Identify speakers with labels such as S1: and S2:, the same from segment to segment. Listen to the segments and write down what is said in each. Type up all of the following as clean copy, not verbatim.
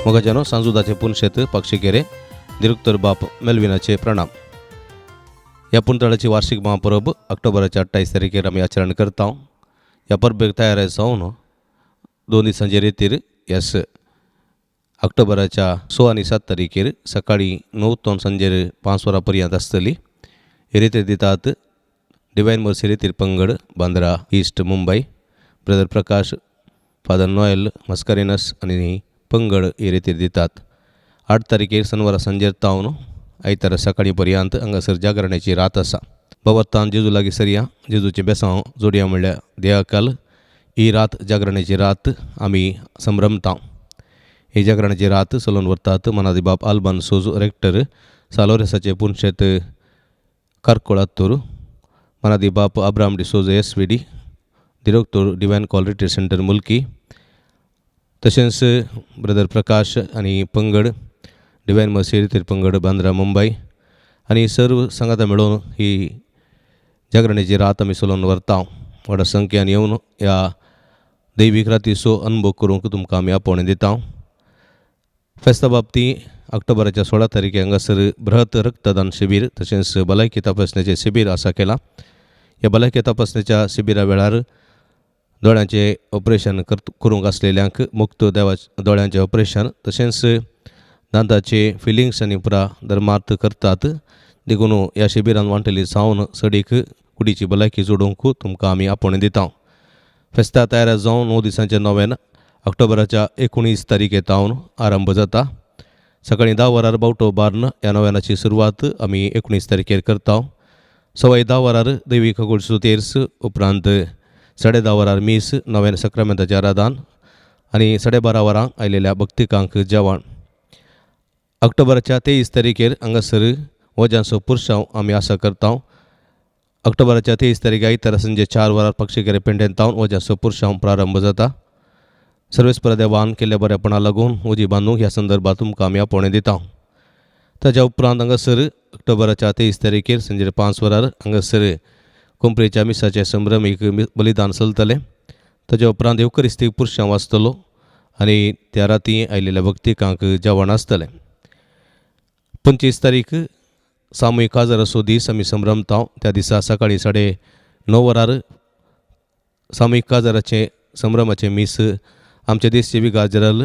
S1: मोगाच्यानो, सांजुदाचे पुनशेत, पाक्षिकेरे दिरुक्तर बाप मेल्विनाचे प्रणाम. ह्या पुंतळाची वार्षिक महापरब ऑक्टोबराच्या 28 तारखेर आमी आचरण करता. ह्या परबेक तयार जावन 2 दिसांचे रेतीर येस ऑक्टोबराच्या 6 आनी 7 तारखेर सकाळी 9 तो सांजेर 5 वरां पर्यंत आसतली. हे रेतीर दितात डिवायन मर्सी रेतीर Pangad, Bandra east, Mumbai. Brother Prakash, father Noel Mascarenhas आनी पंगड हे रेतीर दितात. 8 तारखेर शनवारा सांजेर तावन आयतारा सकाळी पर्यंत हांगासर जागरणाची रात आसा. बाबत्तान जेजू लागीं सरया, जेजूचें बेसांव जोडया म्हणल्यार देवाकाल ही रात जागरणाची रात आमी संभ्रमता. ही जागरणाची रात चलोवन व्हरतात मनादी बाप आल्बान सोजू, रेक्टर, सालोरेसाचे पुनशेत, कारकोळातूर. मनादी बाप अब्राम डिसोज, एसवीडी, दिरेक्तोर, divine call retreat centre, Mulki. तशेंच ब्रदर प्रकाश आनी पंगड, डिवायन मर्सी पंगड, बांद्रा, मुंबय आनी सर्व सांगाता मेळून ही जागरणाची रात आमी चलोवन व्हरता. व्हडा संख्यान येवन ह्या दैवीक रातीचो अनुभव करूंक तुमकां आमी आपोवणें दिता. फेस्ता बाबती ऑक्टोबराच्या 16 तारखे हांगासर बृहत रक्तदान शिबीर तशेंच भलायकी तपासण्याचें शिबीर आसा केलां. ह्या भलायकी तपासण्याच्या शिबिरा वेळार दोळ्यांचें ऑपरेशन करूंक आसलेल्यांक मुक्त देवा दोळ्यांचें ऑपरेशन तशेंच दांताचे फिलिंग्स आनी पुरा धर्मार्थ करतात. देखून ह्या शिबिरान वांटेली जावन सडीक कुडीची भलायकी जोडूंक तुमकां आमी आपोवणें दिता. फेस्ता तयार जावन 9 दिसांचें नोवेन ऑक्टोबराच्या 19 तारखे तावन आरंभ जाता. सकाळीं 10 वरार बावटो बार्न ह्या नोवेनाची सुरवात आमी 19 तारखेर करता. 10:15 वरार दैवी खगोळ तेर्स, उपरांत 10:30 वरार मीस, नोवेन सक्रामेंताचें आराधन आनी 12:30 वरां आयलेल्या भक्तिकांक जेवण. ऑक्टोबराच्या 23 तारखेर हांगासर वजांचो पुरसांव आमी आसा करता. ऑक्टोबराच्या 23 तारखे आयतारा सांजे 4 वरार पक्षीकेरे पेंडेन तावन वजांचो पुरसांव प्रारंभ जाता. सर्वेस्पर देवान केल्ल्या बरेपणा लागून वजी बांदूंक ह्या संदर्भात तुमकां आमी आपोवणें दिता. ताच्या उपरांत हांगासर ऑक्टोबराच्या 23 तारखेर सांजे 5 वरार हांगासर कोंपरेच्या मिसाचें संभ्रमीक बलिदान चलतलें. ताच्या उपरांत येवकरिस्तीक पुरशांव आसतलो आनी त्या राती आयलेल्या भक्तिकांक जेवण आसतलें. 25 तारीख सामूहीक काजाराचो दीस आमी संभ्रमता. त्या दिसा सकाळीं 9:30 वरार सामूहीक काजाराचें संभ्रमाचें मीस आमचे देशचे विगार जनरल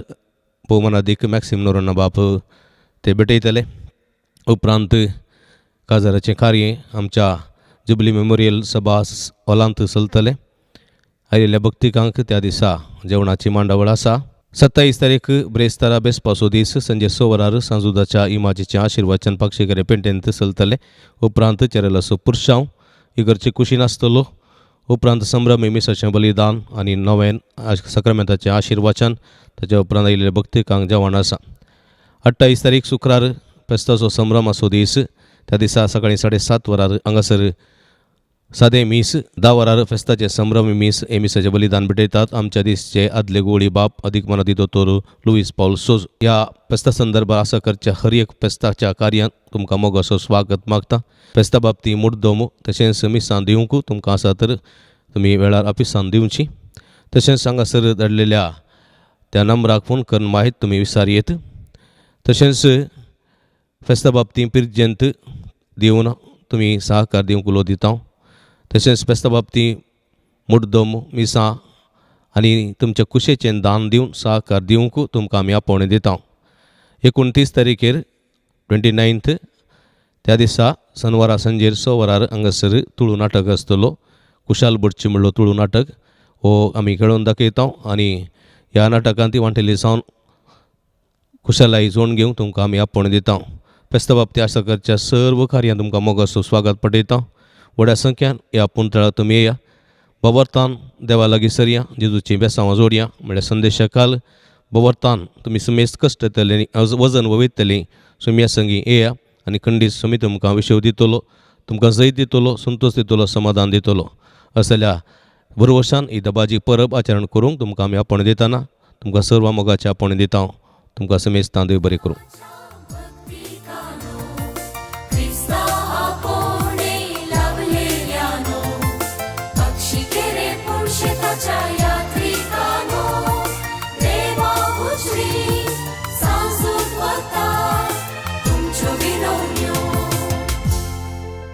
S1: भोवमानादीक मॅक्सिम नोरोन्हा बाप ते भेटयतले. उपरांत काजाराचें कार्य आमच्या जुबली मेमोरियल सभा हॉलांत चलतलें. आयिल्ल्या भक्तिकांक त्या दिसा जेवणाची मांडावळ आसा. 27 तारीख ब्रेस्तारा बेसपाचो दीस. संजे 6 वरार सांजुदाच्या इमाजीचें आशिर्वचन पाक्षेकरे पेंटेंत चलतलें. उपरांत चेरलाचो पुरशांव इगर्चे कुशीन आसतलो. उपरांत संभ्रमी मिसाचें बलिदान आनी नवेन सक्रामेंताचें आशिर्वचन. ताच्या उपरांत आयिल्ल्या भक्तिकांक जेवण आसा. 28 तारीख शुक्रार फेस्ताचो संभ्रमाचो दीस. त्या दिसा सकाळीं 7:30 वरार हांगासर सादें मीस, 10 वरार फेस्ताचें संभ्रमी मीस. हे मिसाचें बलिदान भेटयतात आमच्या दिसचे आदले गोळी बाप अदीक मनादी दोतोर लुईस पावल सोज. ह्या फेस्ता संदर्भात आसा करच्या हर एक फेस्ताच्या कार्यांत तुमकां मोगाचो स्वागत मागता. फेस्ता बाबती मुड्डोम तशेंच मिसां दिवंक तुमकां आसा तर तुमी वेळार ऑफिसान दिवची. तशेंच हांगासर धाडलेल्या त्या नंबराक फोन करून माहीत तुमी विचार येत. तशेंच फेस्ता बाबतीं पिरजंत दिवन तुमी सहकार दिवंक उलो दिता. तशेंच फेस्ता बाबतीं मुड्डोम मिसां आनी तुमच्या कुशेचें दान दिवन सहकार दिवंक तुमकां आमी आपोवणें दिता. 29 तारखेर, 29th, त्या दिसा सनवारा सांजेर 6 वरार हांगासर तुळू नाटक आसतलो. कुशाल बडची म्हणलो तुळू नाटक हो आमी खेळोवन दाखयता आनी ह्या नाटकांत ती वांटेली जावन खुशालाय जोड घेवंक तुमकां आमी आपोवणें दिता. फेस्ता बाबतींत आसा करच्या सर्व कार्यां तुमकां मोगाचो स्वागत पटयता. व्हड्या संख्यान ह्या पुंतळाक तुमी येया. बवर्तान देवा लागीं सरया, जेजूचीं बेसांवां जोडया म्हळ्यार संदेशा काल बवर्तान तुमी समेस्त कश्ट येतले आनी वजन वयतलीं सुम्या संगी येया आनी खंडीत सुमी तुमकां विशव दितलो, तुमकां जैत दितलो, संतोश दितलो, समाधान दितलो. असल्या भरवशान ही दबाजी परब आचरण करूंक तुमकां आमी आपोवणें दितना तुमकां सर्व मोगाचें आपोवणें दिता. तुमकां समेस्तां देव बरें करूं.